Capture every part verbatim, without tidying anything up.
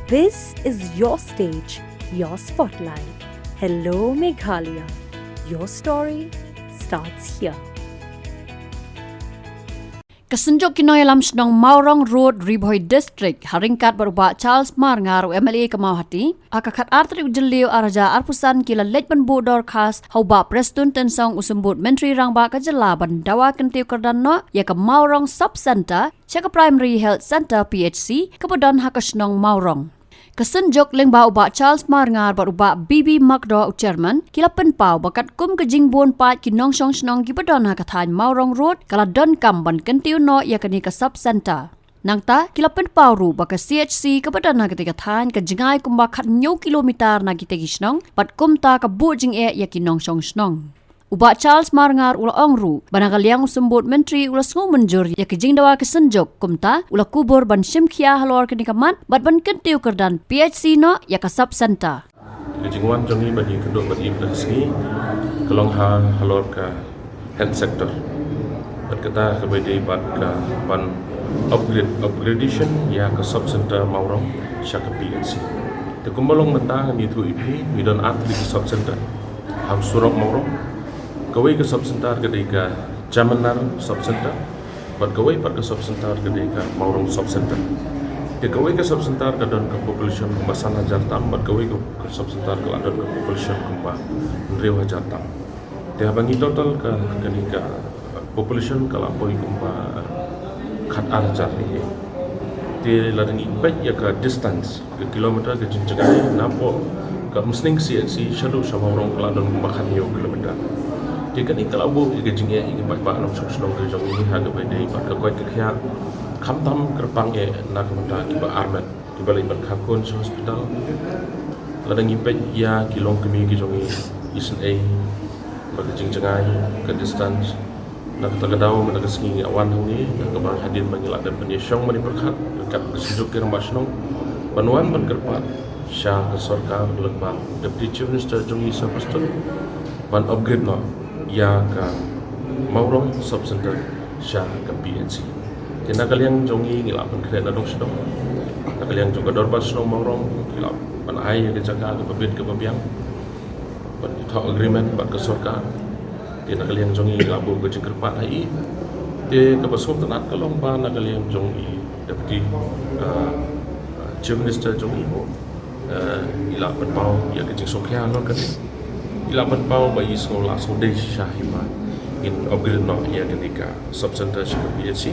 This is your stage, your spotlight. Hello, Meghalaya. Your story starts here. Ka synjuk ki nongïalam shnong Mawrong Road, Ri Bhoi District, ha ryngkat bad u Bah Charles Marngar, u M L A ka Mawhati, ha ka khatar tarik u Jylliew arhajar arphew san ki la leit ban buh dorkhas ha u Bah Prestone Tynsong, u Symbud Myntri Rangbah ka jylla, ban dawa kyntiew kyrdan noh ïa ka Mawrong Sub Centre sha ka Primary Health Centre, P H C, kaba don ha ka shnong Mawrong. Ka synjuk lyngba u Bah Charles Marngar bad u Bah B B Makdoh, u Chairman, ki la pynpaw ba katkum ka jingbun paid ki nongshong shnong kiba don ha ka thaiñ Mawrong Road, ka la donkam ban kyntiew noh ïa kane ka Sub Centre. Nangta, ki la pynpaw ruh ba ka C H C kaba don ha katei ka thaiñ ka jngai kumba khathynñiew kilometer na kitei ki shnong, bad kumta ka buh jingeh ïa ki nongshong shnong. U Bah Charles Marngar u la ong ruh ba na ka liang u Symbud Myntri u la sngewmynjur ïa ka jingdawa ka synjuk, kumta u la kubur ban shim khia halor kane ka mat bad ban kyntiew kyrdan P H C noh ïa ka Sub Centre. Ka jingwan jong ngi ban ïakynduh bad ïa ka sngi ka long ha halor ka health sector. Bad kata kaba dei bad ka ban upgrade, upgradation ïa ka Sub Centre Mawrong sha ka P H C. Te kumba long mynta ngi ïathuh ïa phi, ngi don artylli ki Sub Centre ha surok Mawrong. Kawei ka Sub Centre ka dei ka Jamanar Sub Centre, bad kawei pat ka Sub Centre ka dei ka Mawrong Sub Centre. Te kawei ka Sub Centre ka don ka population kumba san hajar tam, bad kawei ka, ka Sub Centre ka la don ka population kumba hynriew hajar tam. Te haba ngi total ka, kane ka population ka la poi kumba khatar hajar ïa. Te lada ngi peit ïa ka distance, ka kilometer, ka jingjngai napoh ka Umsning C H C shaduh sha Mawrong ka la don kumba khathynñiew kilometer. Te kane ka la buh ïa ka jingeh ïa ki paidbah nongshong shnong ka jong ngi ha kaba dei bad ka koit ka khiah, khamtam kyrpang eh na ka bynta kiba armet, kiba leit ban kha khun sha hospital. Lada ngi peit ïa ki longkmie ki jong ngi, isynei bad ka jingjngai, ka distance. Na kata ka daw mynta ka sngi ngi wan hangne, na kaba hadien ba ngi la dep ban ïashong ban ïapyrkhat ryngkat ka synjuk ki rangbah shnong, ban wan ban kyrpad sha ka sorkar lyngba Deputy Chief Minister jong ngi Sir Prestone, ban upgrade noh ïa ka Mawrong Sub Centre sha ka P H C. Te na ka liang jong ngi ngi la pynkhreh na dong sha dong, na ka liang jong ka Dorbar Shnong Mawrong, ngi la ban ai ïa ka jaka kaba bit kaba biang, ban thoh agreement bad ka sorkar. Te na ka liang jong ngi la buh ka jingkyrpad ha i. Te kaba sngewtynnat ka long ba na ka liang jong i Deputy, uh, uh, Chief Minister jong i, uh, i la pynpaw ïa ka jingsngewkhia halor kane. I la pynpaw ba i sngew lah sngewdei shisha hi ba ngin upgrade noh ïa kane ka Sub Centre sha ka P H C.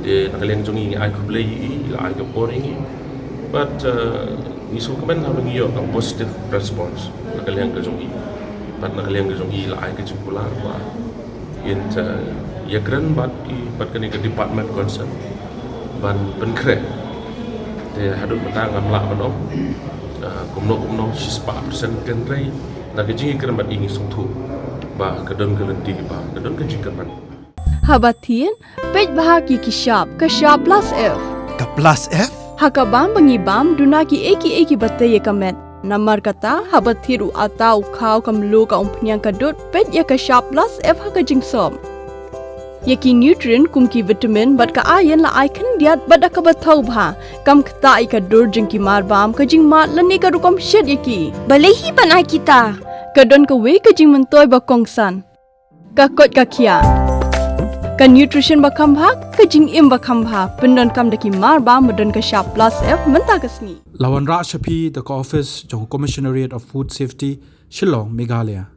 Te na ka liang jong ngi ngi ai khublei ïa i, i la ai ka por ïa ngi. But, uh, ngi sngewkmen haba ngi ïoh ka positive response na ka liang ka jong i. Bad na ka liang ka jong i la ai ka jingkular ba in, uh, ïakren bad ki, bad kane ka department concern ban pynkhreh. Te haduh mynta ngam lah ban ong, uh, kumno kumno, shispah percent, hynrei na ka jingïakren bad i ngi sngewthuh ba ka don ka lynti, ba ka don ka jingkyrmen. Haba thied, peit bha ïa ki shap, ka shap plus F. Ka plus F? Ha ka bam ba ngi bam, duna kiei kiei kiba tei ïa ka met. Namar kata, haba thied u atta, u khaw, ka mluh, ka umphniang, ka dud, peit ïa ka shap plus F ha ka jingsop. Ïa ki nutrient kum ki vitamin bad ka iron la ai khyndiat bad da kaba thaw bha. Kam ktah ïa ka dur jong ki marbam, ka jingmad lane ka rukom shet ïa ki. Balei hi ban ai kita? Ka don kawei ka jingmyntoi ba kongsan. Ka koit ka khiah, ka nutrition ba kham bha, ka jingim ba kham bha, pyndonkam da ki marbam ba don ka shap plus F mynta ka sngi. La wanrah sha phi da ka office jong Commissionerate of Food Safety, Shillong, Meghalaya.